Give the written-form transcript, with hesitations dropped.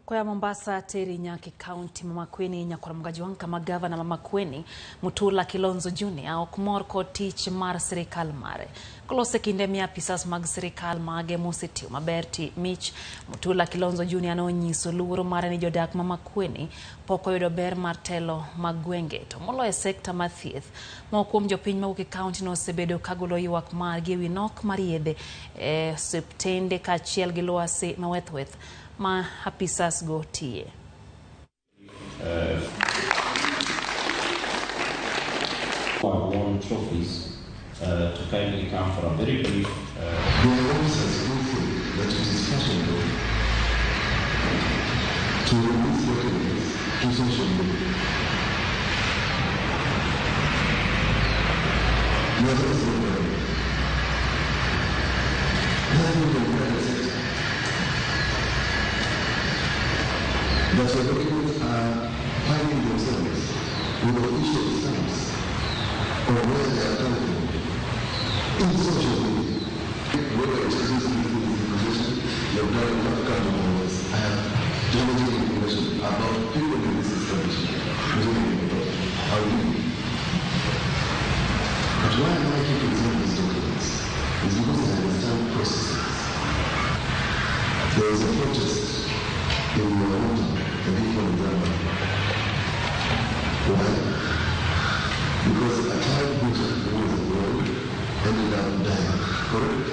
Koa Mombasa teri nyaka e kaunti ma Makueni nyakwar Mgajwang' kama gavana ma Makueni Mutula Kilonzo Junior ok mor kod tich mar sirikal mare. Kolose kinde mi apisas mag sirikal mage mosetiyo maber ti mich Mutula Kilonzo Junior nonyiso luoro mare ni jodak ma Makueni pok oyudo ber mar telo mag gwenge to moloyo e sekta mar thieth. Moko kuom jopiny mawuok e kaunti no osebedo kagolo ywak margi ewi nok mar yedhe e osiptende kaachiel gi lwasi mawethweth ma apisas go tiye. Won trophies to kindly come for a very brief. There are officers who think that it is fashionable to release documents to social media. No, that is not right. That's not the private sector. That your documents are finding themselves with official stamps or where they are coming from in social media. Whoever introduces this information, you have done not come to my office. I have damaging information about people in this establishment. I'll give you. But why am I keeping some of these documents? It's because I understand processes. There is a protest in your hometown, the big one in Zambia. Why? Because a child who was a boy ended up dying, correct?